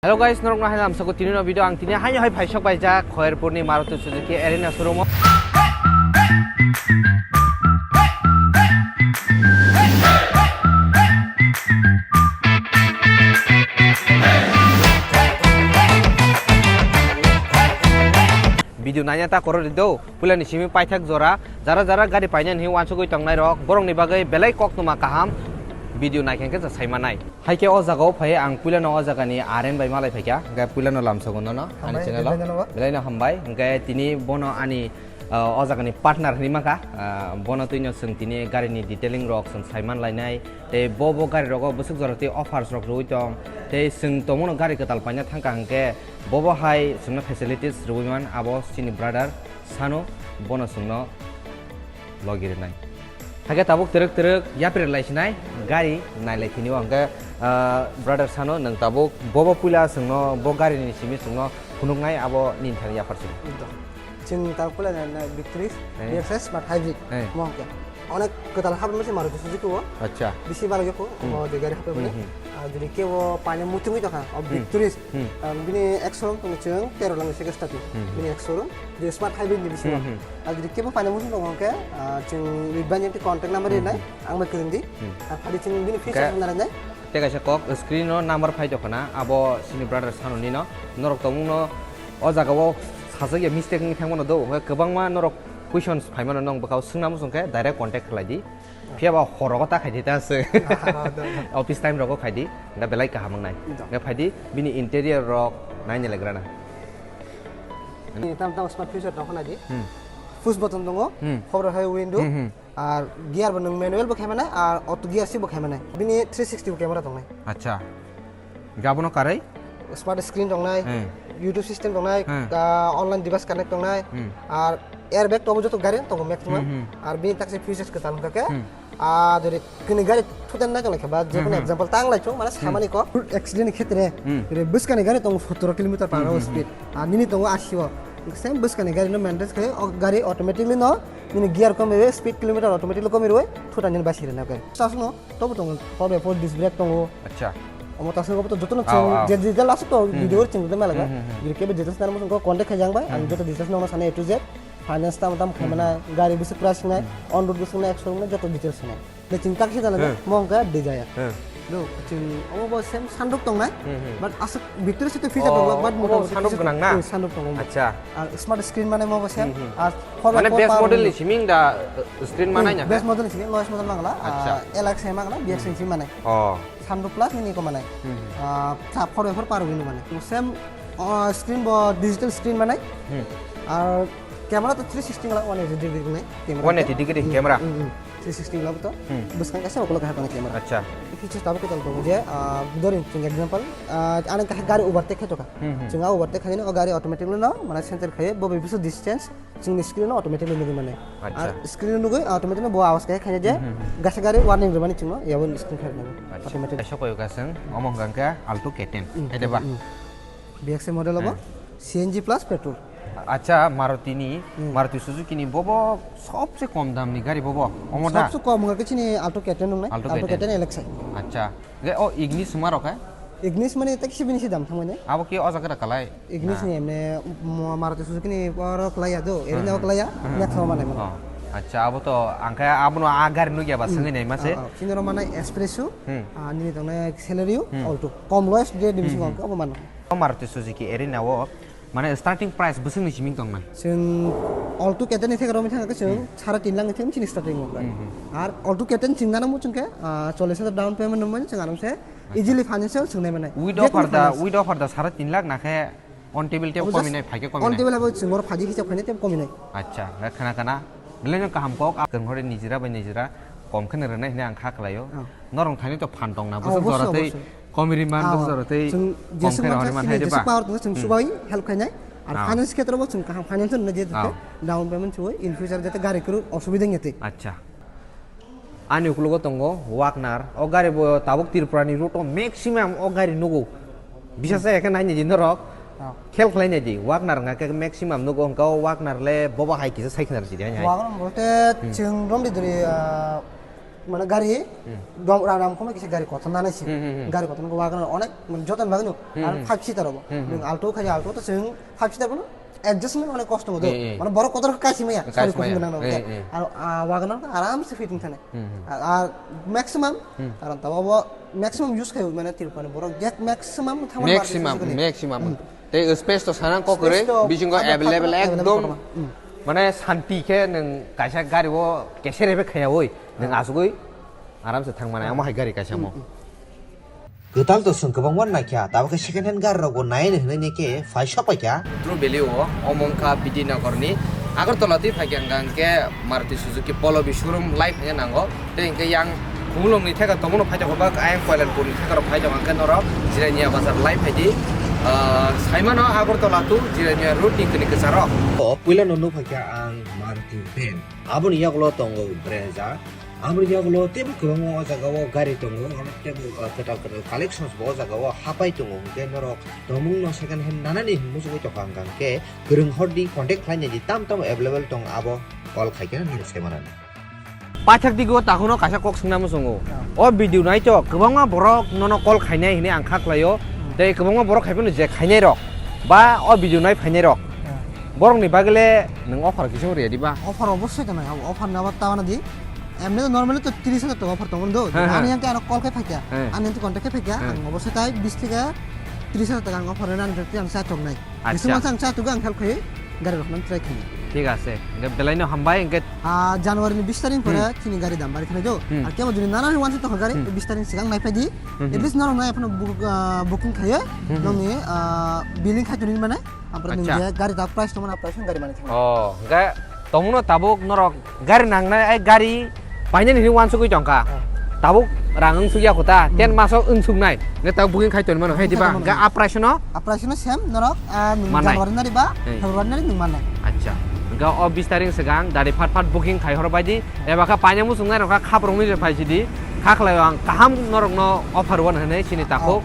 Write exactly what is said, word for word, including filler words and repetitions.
Hello guys, norok no hai lamsoko tini no video ang tini haino hai phaisok bai jak Khoyerpur ni Maruti Suzuki Arena showroom o. Video nanya ta koro rido, puila ni simi paithak jora, jara jara gari paina ni wansugwi tongnai rok, borok ni bagwi belai kok tuma kaham video naikhe khe sai manai. Hai khe o jaga o phai ang puila no o jaga ni R N bai malai phaikha, hingkhe puila no lamsogo nono ani Hambai, channel o. Belai no hambai. Belai no hambai, hingkhe tini bono ani, ah, o jaga ni partner hinwi mankha, ah, bono twi no chwng tini gari ni detailing rok chwng sai man lainai, tei bo bo gari rogo bwswk jora twi offers rok rwui tong, tei chwng tongmano gari kwtal paina thangkha hingkhe bobo hai chwngno facilities rwui man abo chini brother Sanu, bono chwngno logi rwnai. Hakhe tabuk twrwk twrwk yapri lai sinai gari nai lai thini o hwnkhe, ah, brother Sanu nwng tabuk bobo puila chwngno bo gari ni simi chwngno phunuknai abo nini thani yapar sini. Chwng tabuk puila na, na, Victory, Eh. B X S Smart Hybrid, Eh. mo hwnkhe. Onek kwtal habwi mase Maruti Suzuki o. Acha. Bisi barok yokho, Hmm. o je gari habwi mane. Hmm, hmm. Ah, jodi kebo paina muchungwi tongkha, o Hmm. Victory. Hmm. Ah, bini ek showroom tongo chwng tero lang se starting. Hmm, hmm. Bini ek showroom, je Smart Hybrid ni bisingo. Hmm, hmm. Ah, jodi kebo paina muchung tongo hwnkhe, ah, chwng Ridwan ni contact number Hmm, rinai, hmm. ang bai kwrwng di. Hmm. Ah, phadi chwng bini features Okay. hwnna rinai. Tei kaisa kok screen o number phai tongkha na, abo chini brother Sanu ni no. Norok tongmung no o jaga o sajak ya mistake wngwi thangmano do, hwnkhe kwbangma norok questions phaimano nwng bwkhao swngna muchung khe direct contact khlai di. Phiya ba horogo ta khai di ta se. Ah, do, do. Office time rogo khai di, da belai kaham wngnai. Do. Hwnkhe phai di, bini interior rok naini legra na. Ni tam tam smart feature tong khna di. Hmm. Push button tongo, Hmm. hobor hai window, Hmm, hmm. ar gear bo nwng manual bo khai mane, ar auto gear si bo khai mane. Bini three sixty bo camera tongnai. Acha. Gabono karai? Smart screen tongnai, Hmm. YouTube system tongnai, Hmm. ah, online device connect tongnai, Hmm. ar airbag tongo joto gari tongo maximum. Hmm, hmm. Ar bini takse features kwtal hwnkha khe, Hmm. ah, jodi kini gari thutan na khe ba, je Hmm, kono hmm. example tang lai chong, mane Hmm. samani ko. Road accident ni khetre, Hmm. re bwskani gari tongo sotoro kilometer per Hmm, hour hmm, speed. Ar nini tongo asi o. Same bwskani gari no maintenance khe, o gari automatically no, nini gear komi rwi, speed kilometer automatically komi rwi, thutan nini basi rwna khe. Sasno, Tobo tongo, four by four disc brake tongo. Acha. Omo ta swngo bo to jotono Ah, chwng ah. je detail aswk to Hmm, video hmm. chwng detail malaga. Hmm, hmm, hmm. Jodi kebo details nang mosong contact khai jang bai, ang Hmm, joto hmm. details nang sane A to Z. Finance tam tam Hmm, khaimana, hmm. gari bisi price nai, Hmm. on road bisi nai, ek showroom nai, joto details nai. Le chwng tak se jana Hmm. mo hwnkha Dzire. Hmm. No, chwng omo bo same sunroof tongnai, Hmm, hmm. but aswk Victory site feature Oh, tongo, but omo motamoti sunroof feature gwnang na? Hmm, sunroof tongo. Acha. Ar smart screen mane mo bo same. Hmm, hmm. Ar four by Mane four base power model window. Ni siming da uh, screen manai Hmm, na base khe? Model ni siming, lowest model mangla. Acha. Ah, L X I mangla, B X I Hmm. si mane. Oh. Sunroof plus nini ko mane. Hmm. Ah, sa four by four power window mane. Same ah, screen bo digital screen mane. Hmm. Ar camera to three sixty mala one eighty degree nai camera. One eighty degree Hmm, camera. Hmm, hmm. Three sixty mala to. Hmm. Bwskang kaisa ukulok kaisa tongo camera. Acha. Features tabuk kwtal tongo je, ah, dori chwng example, ah, ani kaisa gari overtake khai toka. Hmm, hmm. Chwng a overtake khaina o gari automatically no, mane sensor khai bo bisu distance chwngni screen no automatically nugwi mane. Acha. Ar screen nugwi automatically bo awas khai khaina je, Hmm, hmm, hmm. gasa gari warning rwmani chwngno yabo screen khai nugwi. Acha. Automatic. Kaisa koyo kaseng, omo hwnkha khe Alto K ten. Hmm, Ede ba? Hmm. B X I model obo, Hmm. C N G plus petrol. Acha, Maruti ni, Hmm. Maruti Suzuki ni bobo sobse kom dam ni gari bobo, omo da? Sobse kom hwnkha khe chini Alto K ten wngnai, Alto Alto K ten. K ten L X I. Acha. Ge o Ignis suma rok hai? Ignis mane ta kisi bini si dam thangmani. Abo ki o jaga da kalai? Ignis Na. Ni emne mo-, Maruti Suzuki ni oro kalai ya do, Hmm, eri na hmm. Kalai ya, Hmm. Next mo mane mo. Oh. Acha, abo to ang khe abono a gari nugya ba Hmm. Sengwi nai ma se. Ah, ah. Chini oro mane Espresso, Hmm. ah, nini tongnai Celerio, Hmm. Alto. Kom lowest grade ni Hmm, bisingo hmm. Ang khe abo mano. O Maruti Suzuki Arena o mane starting price bwswk ni siming tong nai? Chwng Alto K ten ni theke romwi thangkha chwng Hmm. Sare tin lakh ni theke chini starting o. Hmm, hmm. Ar Alto K ten chwng nana muchung khe, ah, chollish hajar down payment nung mani chwng aram se Acha. Easily financial chwng nai mane. With Jekunu offer da, finance. With offer da sare tin lakh na khe on table tebo Abo just komi nai, phaikhe komi on nai. Table abo chwng oro phaji hisab khainai tebo komi nai. Acha, ga khana khana. Belai no kaham kok, a kwrwng hore nijira bai nijira kom khe no rwnai hinwi ang kha khlaio. Oh. Norok thani to phan tong na, Oh, bwswk obosoi, jora tei obosoi. Komi ri man, Ah, bwswk jora tei chwng kom jeswk khe no man hori man chini hai de jeswk ba. Power tong chwng Hmm. subai help khainai. Ar Ah. Finance khetra bo chwng kaham finance no je Ah. Down payment subai in future jate gari kwrwng osubida wng ya tei. Acha. Ani ukologo tongo Wagoner. O gari bo tabuk Tripura ni route o maximum o gari nugo. Bisa Hmm. se ekhe nai nai di norok. Ah. Khel khlai nai di. Wagoner wngkha khe maximum nugo, hwnkha o Wagoner le bobo hai kisa sai khna rwdi hai hai. Wagoner bolte Hmm. chwng romdi duri, ah, Mane gari dom ram ram khoma kisa gari kotor nanai si. Hmm, hmm, hmm. Gari kotor no wagon onek mane joton bagno Hmm, ar hmm. five seater obo. Hmm, hmm. Nung Alto khai Alto to sing five seater bono adjustment onek kosto mo do. Hmm, hmm. Mane borok kotor kaisi maya. Kaisi maya. Sari kusung nang nang. Hmm, hmm. Ar ah, wagon no aram se fitting thane. Hmm, hmm. Ar, ar maximum Hmm. karon tabo bo maximum use khai mane Tripura ni borok get maximum thangma Maximum, maximum. Hmm. Tei space to sanang kok Space kwrwi, to bisingo available available, available ekdom kotorma. Hmm. mane santi khe nwng kaisa gari o keser ebe khaya oi, nwng Ah. asugwi aram se thang mane, Ah. amo hai gari kaisa mo. Hmm, hmm. Kwtal to swng kwbangma naikha, tabuk khe second hand gari rok bo nai hinwi ni khe phai sok paikha. True value o, omo wngkha Bidinagar ni Agartala twi phaikha hwnkha hwnkhe Maruti Suzuki Polo B showroom live hwnwi nango. Tei hwnkhe yang Khumulwng ni theka tongmano phai tongo ba ayang Koilanpur ni theka rok phai tongo hwnkhe norok Jirania bazar lai phai di. Ah, saimano Agartala to Jirania road ni kini kwcharo. O puila no nuk phaikha ang Maruti van. Aboni yagulo tongo Brezza. Aboni yagulo teibo kwbangma o jaga o gari tongo. Teibo, ah, kwtal kwtal collections bo o jaga o hapai tongo. Hwnkhe norok tongmung no second hand nanani muchungwi tongkha hwnkhe kwrwng hor di contact khlai nai di tam tamo available tong abo call khai khe norok sai manani. Paithak digo takhwno kaisa kok swngna muchungo. Ah. O video naito kwbangma borok nono call khainai hinwi ang kha khlaio. Hmm. Tei kwbangma borok hai phano je khainai rok ba o video nai phainai rok. Ah. Borokni bagwi le nwng offer kisa rw ya diba? Offer obosoi tongnai, offer naba tabana di. Emni to normally to tris hajar taka offer tongo do. He, he. Ani yang ke ano call khe phaikya. He. Ani yang to contact khe phaikya. He. Ang obosoi tai bis theke tris hajar taka ang offer rwna ang sa tongnai. Acha. Bising masa ang cha tuga ang help khai gari rok nang try khai. Thik ase. Hingke belai no hambai hingke. Ah, January ni bis tarik pore Hmm. chini gari dam bari khanai do. Hmm. Ar kebo juni nana ni wansa to gari Hmm. bis tarik sigang nai phai di. Hmm, hmm. At least norok nai aphano book, ah, booking khaiye Hmm, hmm. nongni, ah, billing khai tuni mane. Ampra Acha. nungje gari da price tongmani price gari mani thang. Oh, hingke tongmano tabuk norok Gari nangnai, ai gari painani hinwi wansugwi tongkha. Ah. Tabuk rang wngsugya kho ta, Hmm. ten maso wngsuknai. Nge tabuk booking khai tongmano, hai diba? Khai tongmano. Ga operation o? Operation o sem norok, ah, nung Mannai. January nari ba, Hey. February nari nung mannai. Acha. Ga o bis tarik swkang, dari phat phat booking khai hor bai di. Eba kha paina muchungnai rok kha khap rokni je phai sidi. Kha khlai ang kaham norokno offer wan hwnwi sini takhuk. Oh.